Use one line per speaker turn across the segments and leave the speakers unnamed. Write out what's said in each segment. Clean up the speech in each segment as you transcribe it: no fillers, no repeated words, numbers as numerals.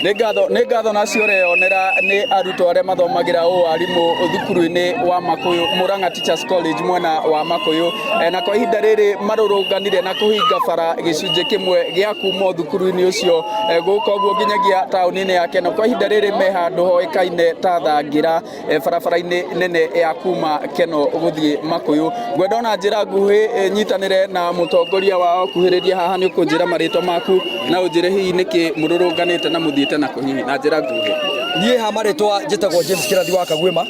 Nĩ ngatho nacio ũreyonera nĩ arutwo arĩa mathomagĩra ũwarimũ thukuru-inĩ wa Makuyu, Murang'a Teachers College, mwena wa Makuyu. Na kwa ihinda rĩrĩ marũrũnganire na kũhinga bara gĩcunjĩ kĩmwe gĩa kuma thukuru-inĩ ũcio gũka ũguo nginyagia taũni-inĩ ya Keno. Kwa ihinda rĩrĩ me handũ hoĩkaine ta Thangira, barabara-inĩ nene ya kuma Keno gũthiĩ Makuyu. Ngwenda ona njĩra nguhĩ nyitanĩre na mũtongoria wao. Kuhĩrĩria haha, nĩ ũkũnjĩra marĩtwa maku na ũnjĩre hihi nĩkĩ mũrũrũnganĩte na mũthiĩte nakũ, hihi na njĩra nguhĩ.
Niĩ ha marĩtwa njĩtagwo James Kĩrathi wa Kagwĩma,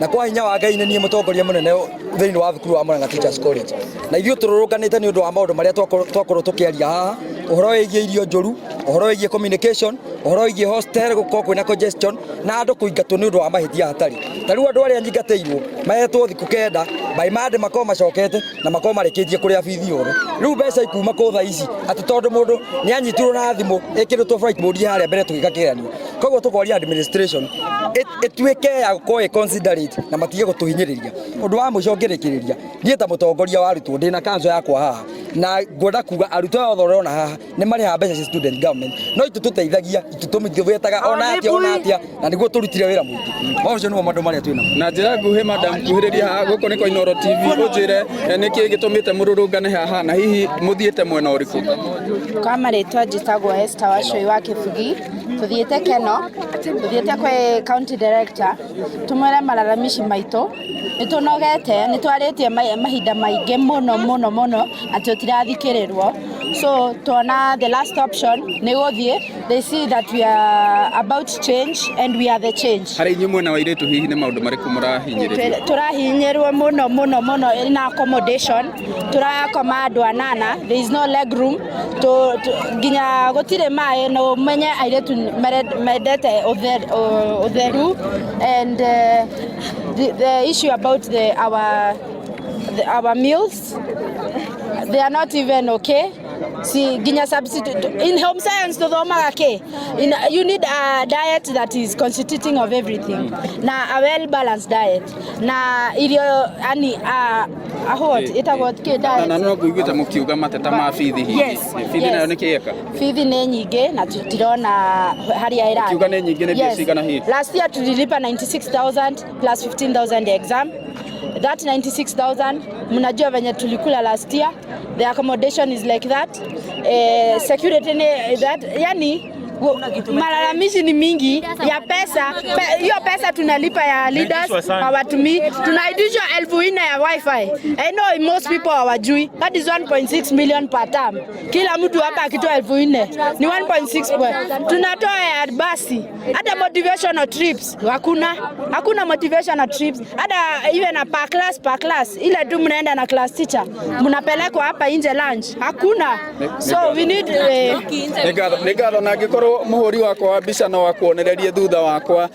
na kwa hinya wa Ngai nĩ niĩ mũtongoria mũnene thĩinĩ wa thukuru wa Murang'a Teachers College. Na ithuĩ tũrũrũnganĩte nĩ ũndũ wa maũndũ marĩa twakorwo tũkĩaria haha, ũhoro wĩgiĩ irio njũru, ũhoro wĩgiĩ communication, ũhoro wĩgiĩ hostel gũkorwo kwĩna congestion, na andũ kũingatwo nĩ ũndũ wa mahĩtia hatarĩ. Ta rĩu andũ arĩa nyingatĩirwo mahetwo thikũ 9, by Monday makorwo macokete na makorwo marĩkĩtie kũrĩa bithi yothe. Rĩu mbeca ikuma kũ thaa ici, atĩ tondũ mũndũ nĩ anyitirwo na thimũ ĩkĩrĩtwo flight mode harĩa mbere tũgĩka kĩgeranio? Koguo tũkoria administration ĩtuĩke ya gũkorwo ĩ considerate na matige gũtũhinyĩrĩria. Ũndũ wa mũico ngĩrĩkĩrĩria, niĩ ta mũtongoria wa arutwo ndĩna council yakwa haha, na ngwenda kuga arutwo aya othe ũrona haha nĩ marĩhaga mbeca cia student government, no itũtũteithagia, itũtũmĩtwetaga ona atĩa ona atĩa, na nĩguo tũrutire wĩra mũingĩ. Maũcio nĩmo maũndũ marĩa twĩ namo.
Na njĩra nguhĩ, madam, kuhĩrĩria haha, gũkũ nĩ kwa Inooro TV, ũnjĩre nĩkĩ gĩtũmĩte mũrũrũngane haha na hihi mũthiĩte mwena ũrĩkũ?
Kwa marĩtwa njĩtagwo Esther Wacũi wa Kĩbugi. Tũthiĩte Keno, tũthiĩte kwĩ county director tũmwĩre malalamishi maitũ. Nĩ tũnogete, nĩ twarĩtie mahinda maingĩ mũno mũno mũno na tũtirathikĩrĩrwo, so tuona the last option nĩ gũthiĩ. They see that we are about change and we are the change.
Harĩ inyuĩ mwena wa airĩtu, hihi nĩ maũndũ marĩkũ mũrahinyĩrĩrio?
Tũrahinyĩrwo mũno mũno mũno na accommodation. Tũrakoma andũ anana, there is no leg room. Nginya gũtirĩ maĩ, na ũmenye airĩtu mendete ũtheru. And the issue about our meals, they are not even okay. Si nginya substitute in home science tuthomaga ki in, you need a diet that is constituting of everything, na a well balanced diet, na irio yani a what itagwo ki diet.
Na no nguiguĩte mũkiuga mateta ma bithi hihi.
Yes.
Bithi
Yes.
nayo nĩ kĩeka?
Bithi nĩ nyingĩ na tutirona harĩa ĩrathiĩ.
Ũkiuga nĩ nyingĩ, nĩ mbia cigana hihi?
Last year tulilipa 96,000 plus 15,000 exam. That 96,000, mnajua venye tulikula last year. The accommodation is like that, security ni that, yani malalamishi ni mingi ya pesa. Hiyo pesa tunalipa ya leaders hawatumii. Tunaitishwa 4,000 ya wifi. I know most people hawajui that is 1.6 million per term. Kila mtu hapa akitoa 4,000 ni 1.6 tunatoa ya basi. Hata motivational trips hakuna, hakuna motivational trips, hata even a per class, ile tu mnaenda na class teacher, mnapelekwa hapa nje lunch, hakuna. So we need
Nĩ ngatho. Na angĩkorwo mũhũri wakwa wa mbica no akuonererie thutha wakwa,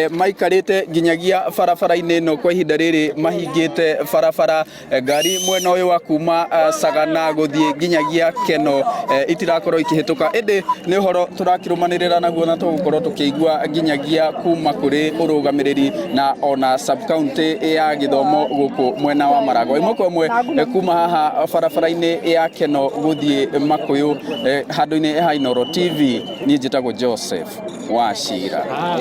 maikarĩte nginyagia barabara-inĩ ĩno. Kwa ihinda rĩrĩ mahingĩte barabara, ngari mwena ũyũ wa kuma Sagana gũthiĩ nginyagia Keno itirakorwo ikĩhĩtũka, ĩndĩ nĩ ũhoro tũrakĩrũmanĩrĩra naguo na tũgũkorwo tũkĩigua nginyagia kuma kũrĩ ũrũgamĩrĩri na ona sub county ya gĩthomo gũkũ mwena wa Maragwa. Ĩmwe kwa ĩmwe, kuma haha barabara-inĩ ya Keno gũthiĩ Makuyu, handũ-inĩ ha Inooro TV, niĩ njĩtagwo Joseph Wachira.